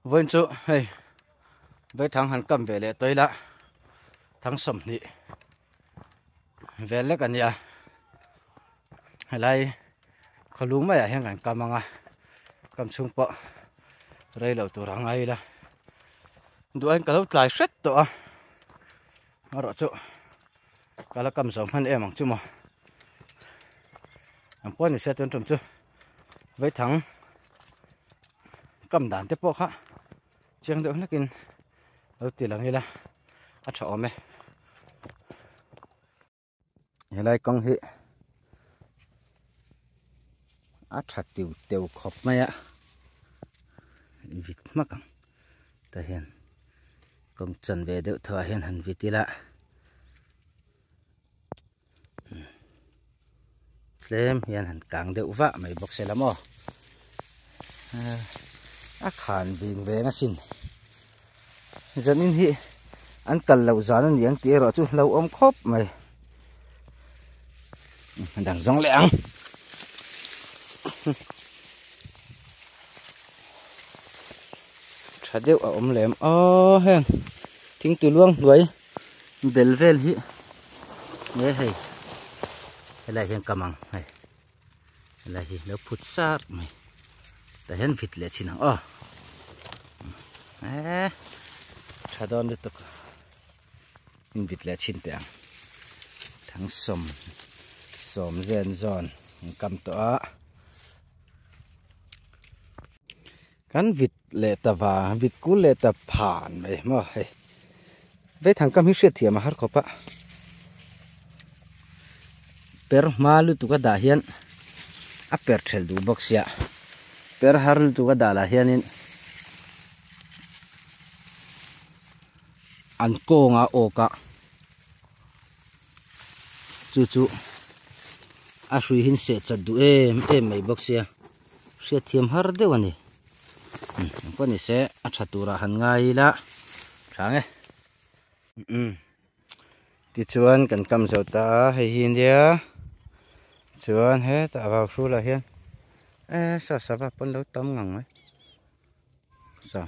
Vawiin chu hei vaithang han kam ve leh tawh ila thang 20 vel lek a nia helai khawlung maiah hian kan kam ang a kam chhung pawh rei lo tur a ngai ila duain ka lo tlai hret tawh a erawh chu ka la kam zo hman em ang chu maw ang pawh ni se tun tum chu vaithang kam dan te pawh kha chiang deuh hlekin lo ti lang ila a tha awm e helai kawng hi a tha tiu teu khawp mai a vit hmak ang tah hian kawng chan ve deuh tho ah hian han vit ila tlem hian han kang deuh vah mai bawk se la maw a khan ving veng asin zanin hi an kal loh zan a ni ang tih erawh chu hlauhawm khawp mai dang zawng leh ang tha deuh a awm lem aw heng thingtui luang hnuai bel vel hi nge hei helai hian kam ang hei helai hi lo phut sar mai tah hian vit leh chin ang aw eh tha dawn lutuk in vit leh chin teh ang thang sawm sawm zen zawn an kam tawh a Kan vit leh ta va, vit kul leh ta phan mai maw hei. Veithang kam hi hriat thiam a har khawp a. Per hma lutuk a dah hian a per thelh duh bawk sia. Per har lutuk a dah lah hianin an kawnga awk a chu chu a hrui hin seh chat duh em em mai bawk sia. Hriatthiam har deuh a ni. Eng pawh ni se a tha turah han ngai ila tha ang e. Tichuan kan kam zo ta a hei hi nia chuan hetah vau hrulah hian eh saw sava pawn lo tam ngang mai saw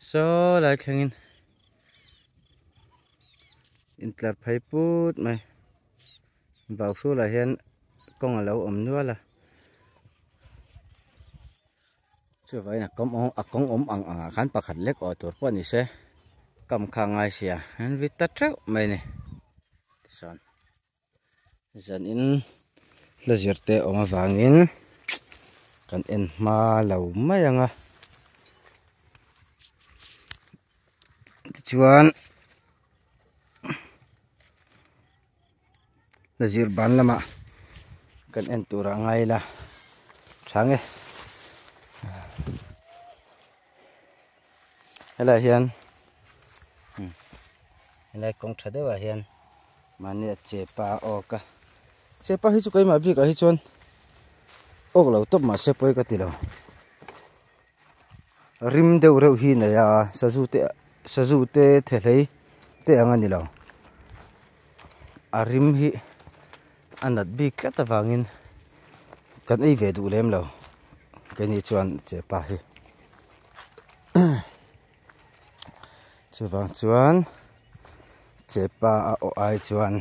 saw lai thlengin intlar phei put mai. Vau hrulah hian kawng a lo awm nual a chuvangin a kawng a kawng awm ang ang ah khan pakhat lek awh tur pawh ni se kam kha a ngai sia an vit ta teuh mai a ni tichuan zanin hla zir te awm avangin kan en hma lo mai ang a tichuan. Zir ban lamah kan en tur a ngai ila tha nge helaiah hian helai kawng tha deuh ah hian mahni a chepa a awk a chepa hi chu keimah bik ah hi chuan awk lo tawp mahse pawi ka ti lo rim deuh reuh hi nei a sazu te sazu te thehlei te ang a ni lo. A rim hi a nat bik tlat avangin kan ei ve duh lem lo keini chuan chepa hi chuvang chuan chepa a awh ai chuan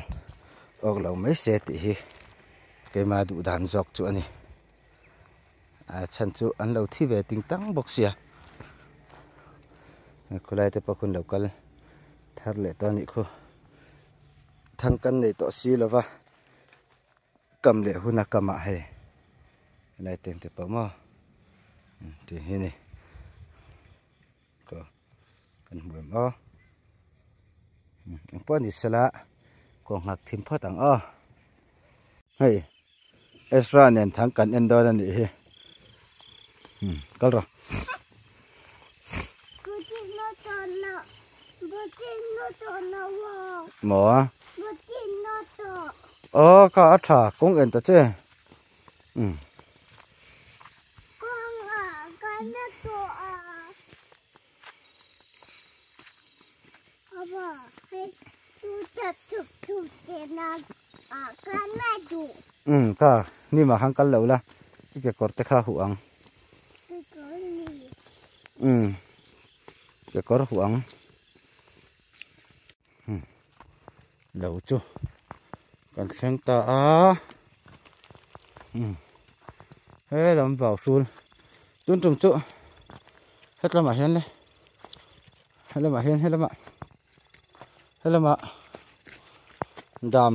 awk lo mai se tih hi keima duh dan zawk chu a ni a chhan chu an lo thi ve ting tang bawk sia khawlai te pawh khawn lo kal thar leh tawh a nih khu. Thang kan nei tawh si lova kam leh hun a kam ah hei helai teng te pawh maw tih hi ni ka kan hmu em aw engpawh ni sela kaw nghak thim phawt ang aw hei Ezra nen thang kan en dawn a nih hi kal rawh. Maw aw ka a tha kawng en ta che um. Um ka ni mah khan kal lo la i kekawr te kha huh ang. Umm kekawr huh ang umm lo chu kan thleng ta a umm he lam vau hrul tun tum chu hetlamah hian le helamah hian helamah helamah dam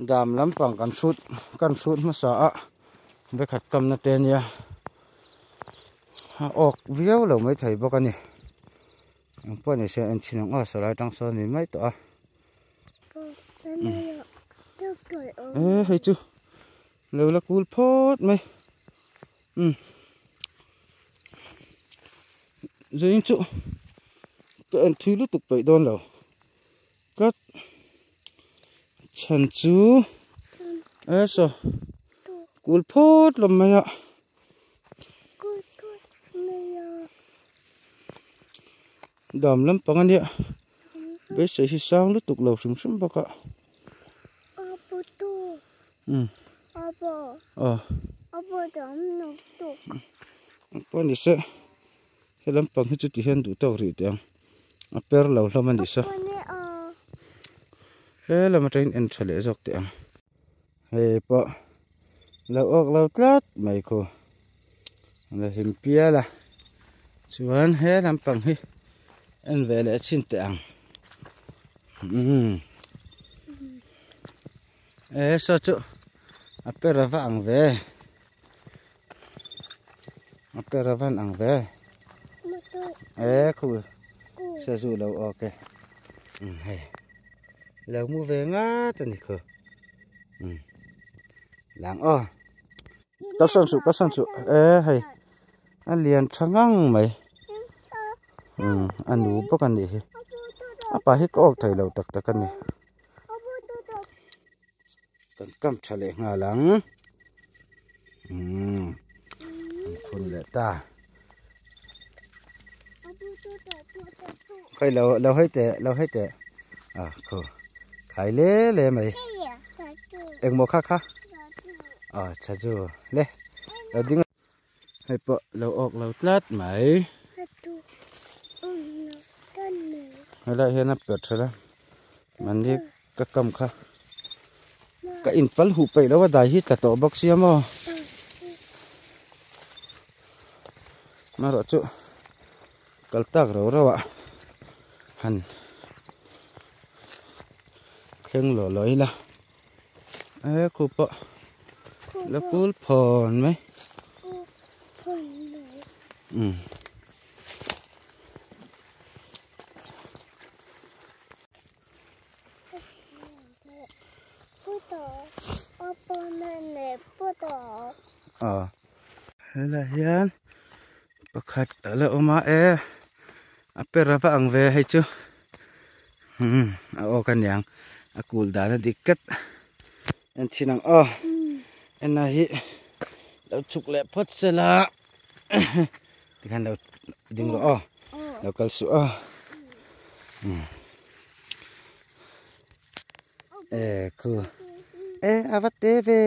dam lampang kan hrut kan hrut hmasa a vekhat kamna te ania a awk viau lo mai thei bawk a ni eng pawh ni se en chhin ang aw sawlai atang sawn a ni mai tawh a e hei chu lo la kul phawt mai um zing chu ka en thui lutuk peih dawn lo tlat chhan chu e saw kul phawt lawm mai a. Dam lampang a nia beisei hi sang lutuk lo hrim hrim bawk a umm aw pawh ni se he lampang hi chu ti hian duh tawk rih teh ang a per lo hlawm a ni saw he lam atangin en tha leh zawk teh ang. Hei pawh lo awk lo tlat mai khu la hlim pial a chuan he lampang hi en ve leh chhin teh ang umm e saw chu a per a va ang ve a per a van ang ve e khu sazu lo awk e umm hei. Lo mu ve ngat a ni khaw umm lang aw kalsan suh kalsan suh e hei a lian tha ngang mai umm a nu bawk a nih hi a pa hi ka awk thei lo tak tak a ni kan kam tha leh nghal ang umm an phun leh ta. Khai lo lo hei teh lo hei teh a khu khai le le mai engmaw kha kha a cha chu le lo ding hei pawh lo awk lo tlat mai helai hian a per tha mahni ka kam kha ka in pal huh peih lo a dai hi tla tawh bawk sia maw marawh chu kal tak rau rau ah han thleng lawh lawh ila e khu pawh la kul phawn mai umm. Aw helaiah hian pakhat a la awm a e a per a va ang ve hei chu umm a awk aniang a kul dan a dik tlat en thin ang aw en a hi lo chhuk leh phawt sela tikhan lo ding rawh aw lo kal suh aw umm e khu e a va te ve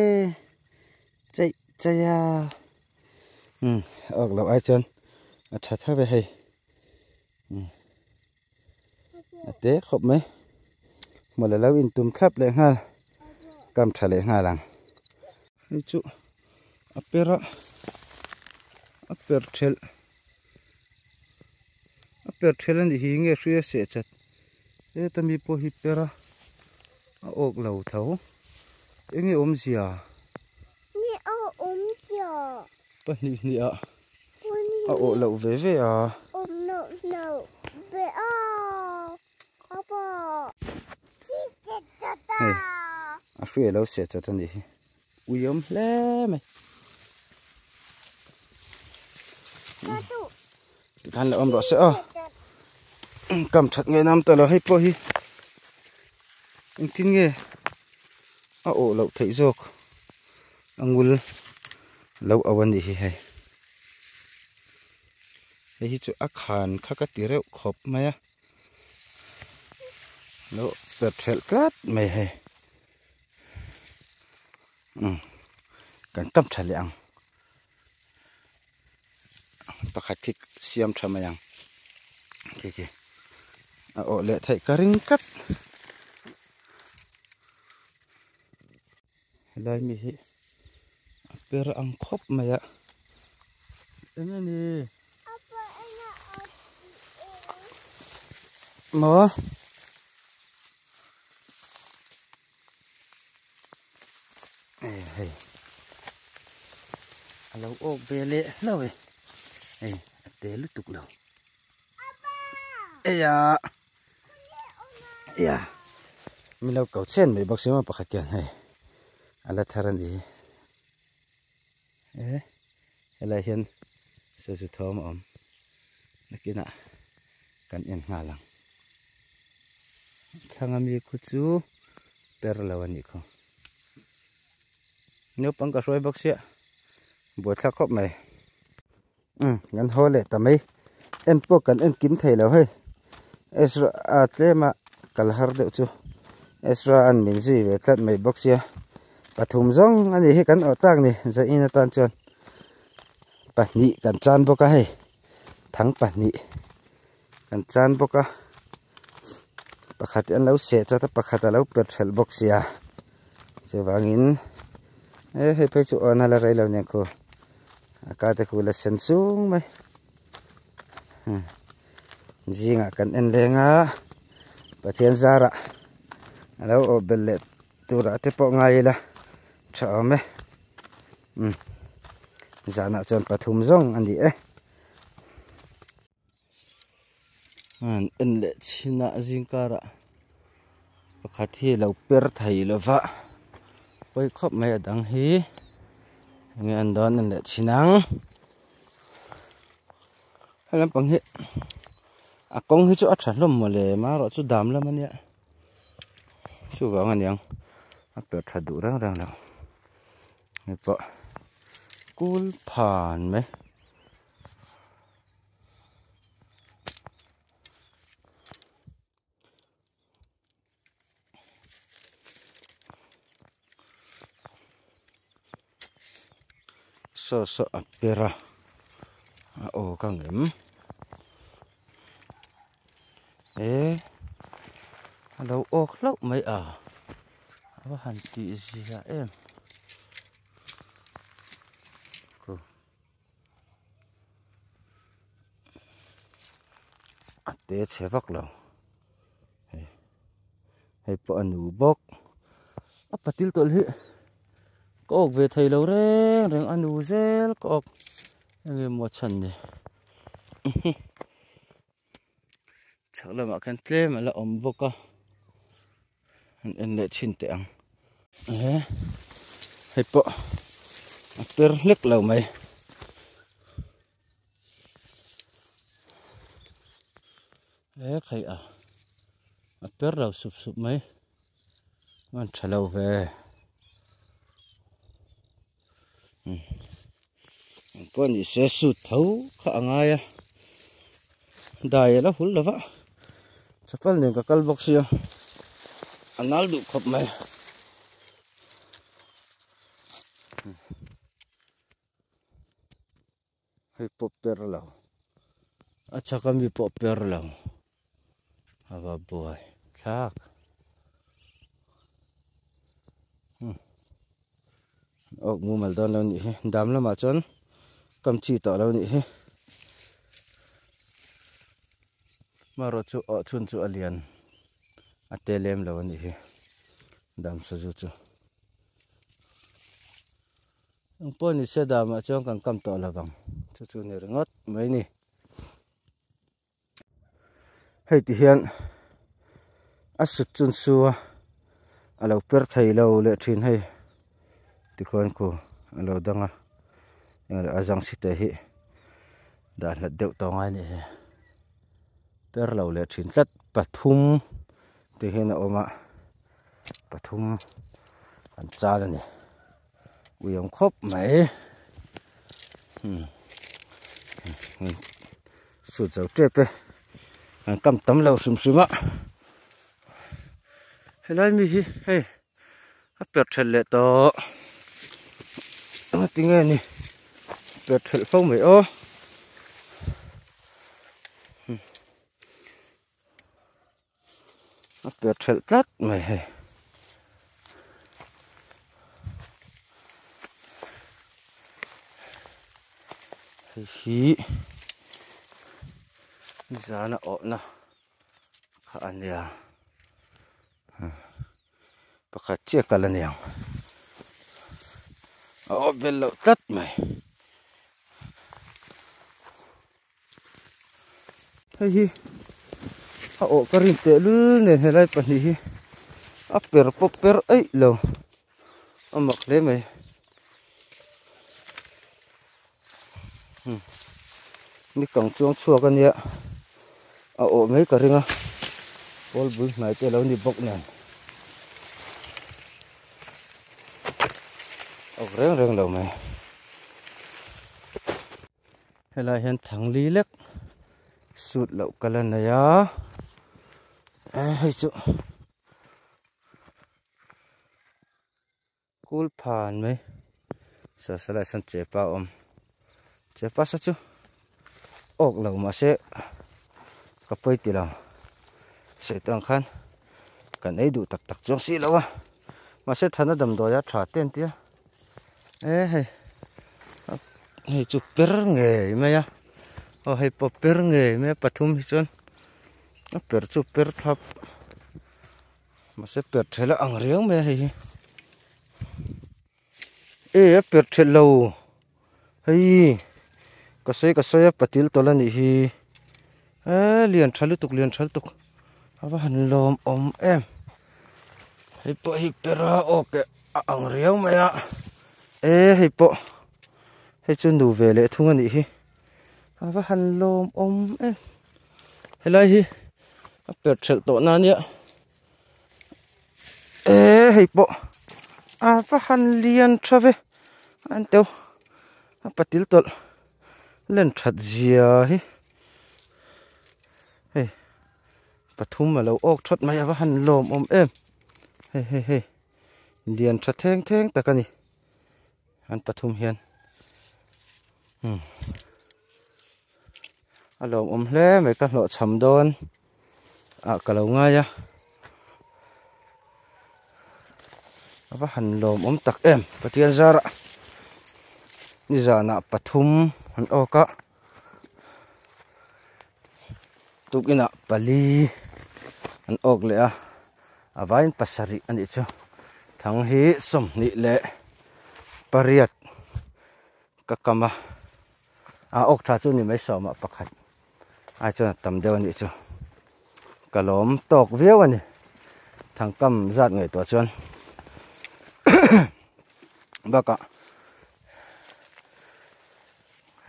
cheih cheih a umm awk loh ai chuan a tha tho ve hei umm a te khawp mai mawle lo intum thlap leh nghal kam tha leh nghal ang hei chu a per a a per thelh a per thelh a nih hi nge hrui a seh chat heta mi pawh hi per a a awk lo tho eng nge awmzia pahnih hnih ah a awh loh ve ve a. Hei a hrui alo seh chat a nih hi ui awm hle mai tikhan la awm rawh se aw kam that ngei nam ta lo hei pawh hi engtin nge a awh loh theih zawk a ngul lo au a nih hi hei. Hei hi chu a khan kha ka ti reuh khawp mai a lo per thelh tlat mai hei umm kan kam tha leh ang. Pakhat khi siam tha mai ang khi khi a awh leh theih ka ring tlat. Helai mi hi a per ang khawp mai a eng nge ni maw. Hei a lo awk ve leh hlauh e hei a te lutuk lo eia eia min lo ko chen mai bawk sia pakhat hian hei a la thar a ni e helai hian sazu thawm a awm nakinah kan en nghal ang. Thlang ami khu chu per lo a nih khaw. Naupang ka hruai bawk sia buaithlak khawp mai. Umm kan haw leh ta mai. En pawh kan en kim thei lo hei. Ezra a tlema kal har deuh chu Ezra an min zui ve tlat mai bawk sia. Pathum zawng a nih hi kan awh tak ni Zain atan chuan pahnih kan chan bawk a hei thang pahnih. Kan chan bawk a pakhat an lo seh chat a pakhat a lo per thelh bawk sia chuvangin e hei phei chu awn a la rei lo nen khu a ka te khu la sen sung mai zingah kan en leng a Pathian zarah a lo awh belh leh turah te pawh ngai ila tha awm e zanah chuan pathum zawng a ni e. An en leh chhin a zing karah pakhat hi a lo per thei lo va pawi khawp mai a dang hi enge an dawn en leh chhin ang he lampang hi a kawng hi chu a tha hlawm mawle amaherawh chu dam lam ania chuvang aniang a per tha duh reng reng lo hei pawh kul phan mai. Saw saw a per a a aw ka ngem e a lo awk hlauh mai a a va han tih zia em. A te chhe vak lo hei hei pawh a nu bawk a patil tawlh hi ka awk ve thei lo reng reng a nu zel ka awk enge maw chhan ni chhak lamah khian tlem a la awm bawk a an en leh thin teh ang e hei pawh a per hlek lo mai e khai a a per lo sup sup mai an tha lo ve Engpawh ni se suit tho kha a ngai a dai a la hul lo va chapal nen ka kal bawk sia a nal duh khawp mai hei pawh per lo a chhak ami pawh per lo a va buai thlak. Awk mumal dawn lo nih hi dam lamah chuan kam chi tawh lo nih hi marawh chu awh chhun chu a lian a te lem lo a nih hi dam sazu chu engpawh ni se damah chuan kan kam tawh lo vang chu chu ni ringawt mai ni. Hei ti hian a sut chun su a a lo per thei lo leh thin hei tikhuan khu a lo dang a eng a zang si te hi dah hlat deuh tawh ngai a ni hei per lo leh thin tlat pathum te hian a awm a pathum an chal a ni. Ui awm khawp mai sut zo tep e an kam tam lo hrim hrim a helai mi hi hei a per thelh leh tawh eng tinge ni per thelh fo mai aw. A per thelh tlat mai hei. Hei hi zana awhna kha a nia pakhat chiah kal a niang a awh vel loh tlat mai. Hei hi a awh ka rin teh lul nen helai pahnih hi a per pawp per eih lo a mak hle mai ni kang chuang chhuak a nia a awh mai ka ring a pawl bul hnai te alo ni bawk nen awk reng reng lo mai. Helai hian thangli lek sut loh ka la nei a eh hei chu kul phan mai saw saw lai sawn chepa a awm chepa saw chu awk lo mahse ka pawi ti lo sawi tawh ang khan kan ei duh tak tak chuang si lo a mahse thana damdawi a tha te an tia. E hei hei chu per ngei mai a aw hei pawh per ngei mai a pathum hi chuan a per chu per thlap mahse per thelh a ang riau mai a hei hi e a per thelh lo hei ka sawi ka sawi a patil tawlh a nih hi e lian tha lutuk lian tha lutuk a va han lawm awm em hei pawh hi per a awk eh. A ang riau mai a e hei pawh hei chu nu ve leh thung a nih hi a va han lawm awm em helai hi a per thelh tawh na nia e hei pawh a va han lian tha ve an teu a patil tawlh len that zia hi hei pathum a lo awk that mai a va han lawm awm em hei hei hei. Lian tha theng theng tak a ni an pathum hian umm a lawmawm hle mai ka hlawh cham dawn ah ka lo ngai a a va han lawmawm tak em Pathian zarah nizanah pathum an awk a tukinah pali an awk leh a a vaiin pasarih a nih chu thang hi sawmhnih leh pariat ka kam a a awk tha chu ni mai sawmah pakhat ai chuan a tam deuh a nih chu ka lawm tawk viau a ni thangkam zat ngaihtuah chuan bakah.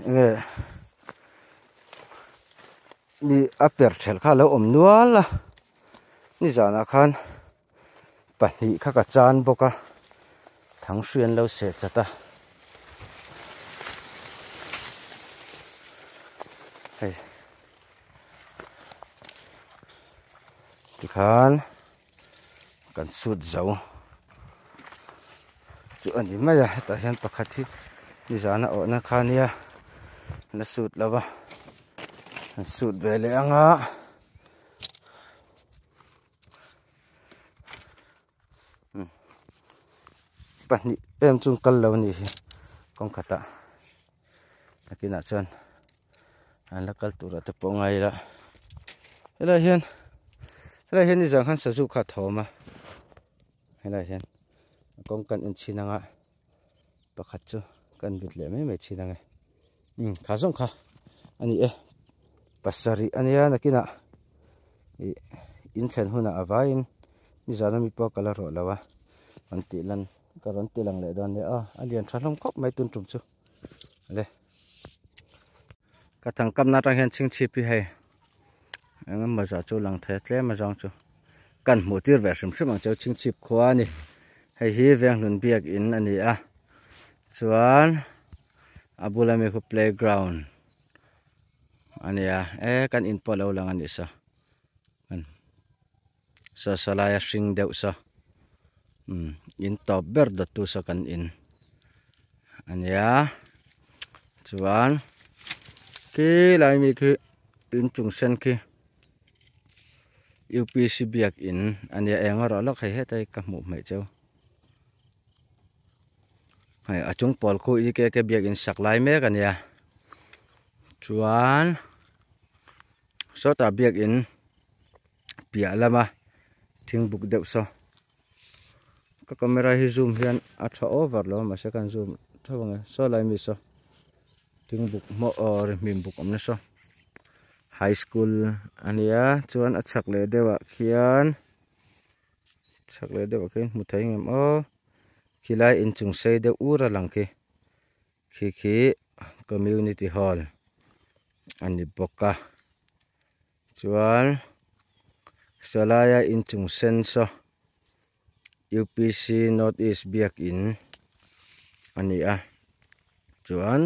Enge ni a per thelh kha a lo awm nual a nizanah khan pahnih kha ka chan bawk a thang hri an lo seh chat a hei tikhan kan sut zo chu a ni mai a hetah hian pakhat hi nizan a awhna kha nia la sut lo va an sut ve leh ang a pahnih em chu kal lo a nih hi kawng khatah nakinah chuan an la kal turah te pawh ngai ila helai hian helai hian nizan khan sazu kha a thawm a helai hian a kawng kan en chhin anga pakhat chu kan vit leh mai mai chhin ange um kha zawng kha a ni e pasarih a nia nakinah ih in thlen hunah a vaiin nizan ami pawh ka la rawh lo a an tih lan ka rawn ti lang leh dawn nia aw a lian tha hlawm khawp mai tun tum chu. Le ka thangkam na atang hian chhingchhip hi hei eng emaw zah chu lang thei a tlem a zawng chu kan hmuh tir ve hrim hrim ang chu chhingchhip khua a ni hei hi Venghlun biak in a ni a chuan a bula mi khu playground a ni a e kan in pawh a lo lang a nih saw saw saw laia hring deuh saw umm in tawp ber dawttu saw kan in a nia chuan khi lai mi khi Inchung sen khi upc biakin a nia eng erawh lawk hei heta hi ka hmuh hmaih cheu hei a chung pawl khu ekk biakin sak lai mek a nia chuan sawtah biakin piah lama thingbuk deuh saw ka camera hi zoom hian a tha over lo a mahse ka han zoom theuh ang e saw lai mi saw thingbuk hmawh aw ri hmin buk awm nasa high school a nia chuan a chhak leh deuh ah khian chhak leh deuh ah khian hmu thei ngem aw khilai inchung sei deuh ur a lang khi khi khi community hall a ni bawk a chuan sawlaia inchung sen saw upc north east biakin a ni a chuan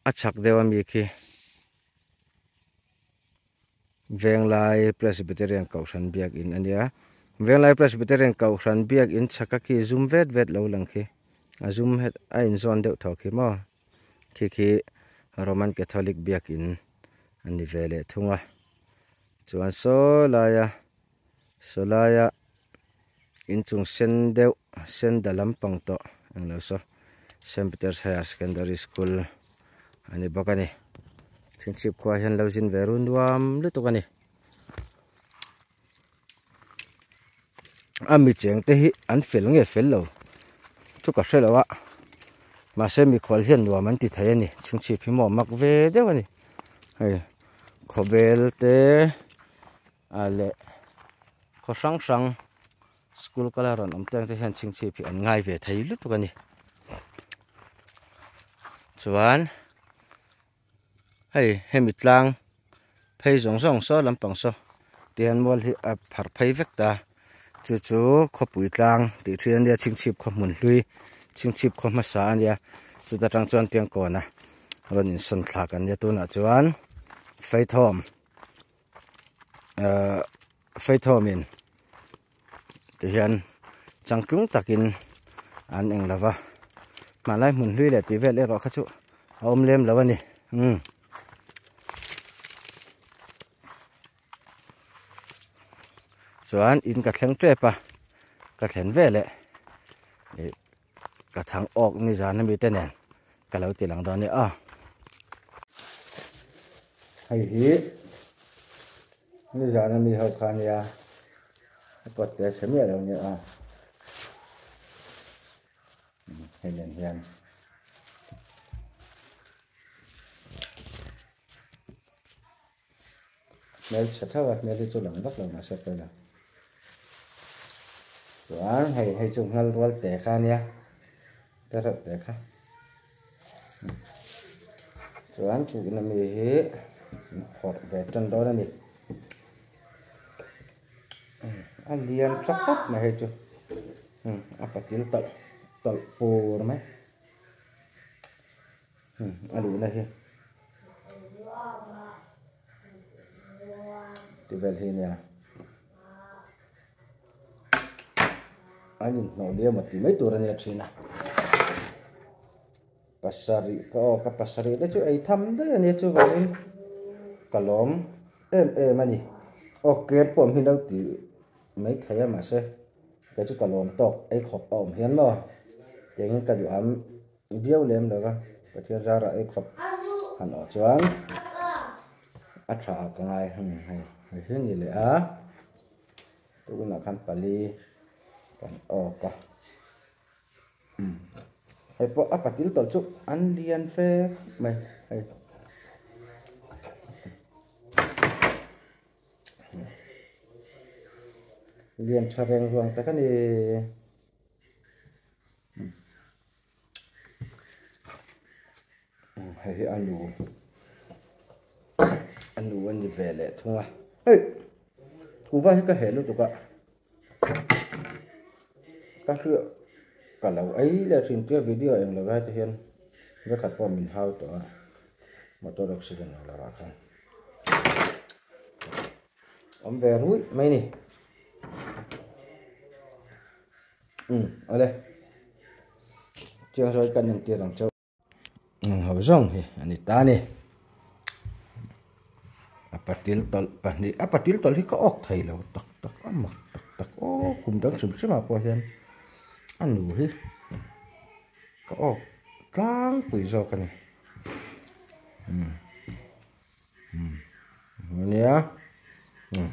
a chhak deuh ami khi Venglai Presbyterian Kohhran biakin a nia Venglai Presbyterian Kohhran biakin chhak a khi zum vet vet lo lang khi a zum het a inzawn deuh tho khi maw. Khi khi Roman Catholic biakin a ni ve leh thung a chuan saw laia saw laia inchung sen deuh sen da lampang tawh englo saw Saint Peter's Higher Secondary School a ni bawk a ni chhingchhip khua hian lo zin ve ru nuam lutuk a ni a mi cheng te hi an fel nge fel lo chu ka hre lo a mahse mikhual hian nuam an ti thei a ni chhingchhip hi maw mak ve deuh a ni hei khawbel te a leh khaw hrang hrang school kala rawn awm te ang te hian chhingchhip hi an ngai ve thei lutuk a ni chuan hei hemi tlang phei zawng zawng saw lampang saw tihian mual hi a phar phei vek ta chu chu khawpui tlang tih thin ania chhingchhip khaw hmun hlui chhingchhip khaw hmasa ania chuta tang chuan tiang kawna rawn insawn thlak an nia tunah chuan faithawm ahh faithawmin tihian changtlung takin an eng lova hmanlai hmun hlui leh tih vel erawh kha chu a awm lem lo a ni umm. Chuan in ka thleng tep a ka thlen veleh ih ka thang awk nizan ami te nen ka lo ti lang dawn a ni a hei hi nizan ami ho kha a nia a pawt te a chhe miah lo a nia hei nen hian. Hmelchhe theuh a hmel hi chu lang vak lo mahse pawi lo chuan hei hei chu nghal rual te kha ania te reuh te kha chuan puhna mi hi phawrh ve tan dawn a ni a lian tha khawp mai hei chu a patil tawlh tawlh pur mai. A luhna hi ti vel hi nia an inhnawh liam a tih mai tur a nia thin a pasarih ka aw ka pasarih te chu ei tham daih a nia chuvangin ka lawm em em a ni aw tlem pawh hi lo ti mai thei a mahse kei chu ka lawm tawk ei khawp a awm hian maw tiangin ka duham. Viau lem lo va, Pathian zarah ei khawp han awh chuan a tha ka ngai hei hei hi ni leh a tunah khan pali kan awk a hei pawh a patil tawlh chu an lian fe khawp mai hei. Lian tha reng ruang tak a ni. Hei hi a nu a nu a ni ve leh thung a hei kuhva hi ka heh lutuk a ka hriat ka lo ei leh thin tia video eng lo lai te hian vekhat pawh min hau tawh a motor accident ang lo ah khan awm ve ruih mai a ni. Umm awle chiang sawi kan entir ang chauh. Eng ho zawng hi a ni ta a ni. A patil tawlh pahnih a patil tawlh hi ka awk thei lo tak tak a mak tak tak aw kum dang hrim hrim ah pawh hian a nu hi ka awk tlangpui zawk a ni umm umm ania umm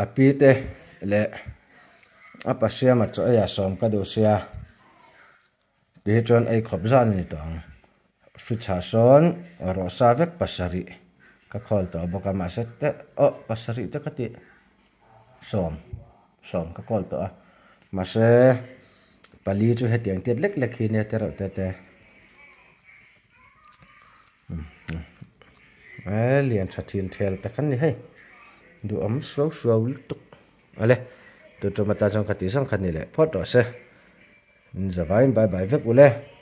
a pi te leh a pasiama chaw ei ah sawm ka duh sia. Ti hi chuan ei khawp zan a ni tawh ang. Fridge ah sawn rawh sa vek pasarih ka khawl tawh bawk a mahse te aw pasarih te ka tih sawm sawm ka kawl tawh a mahse pali chu hetiang tiat lek lek hi nia tereuh te te e lian tha thil thel tak an ni hei duhawm suau suau lutuk awle tun tum atan chuan ka tih zawng kha ni leh phawt rawh se. Zavain bye bye vek ule.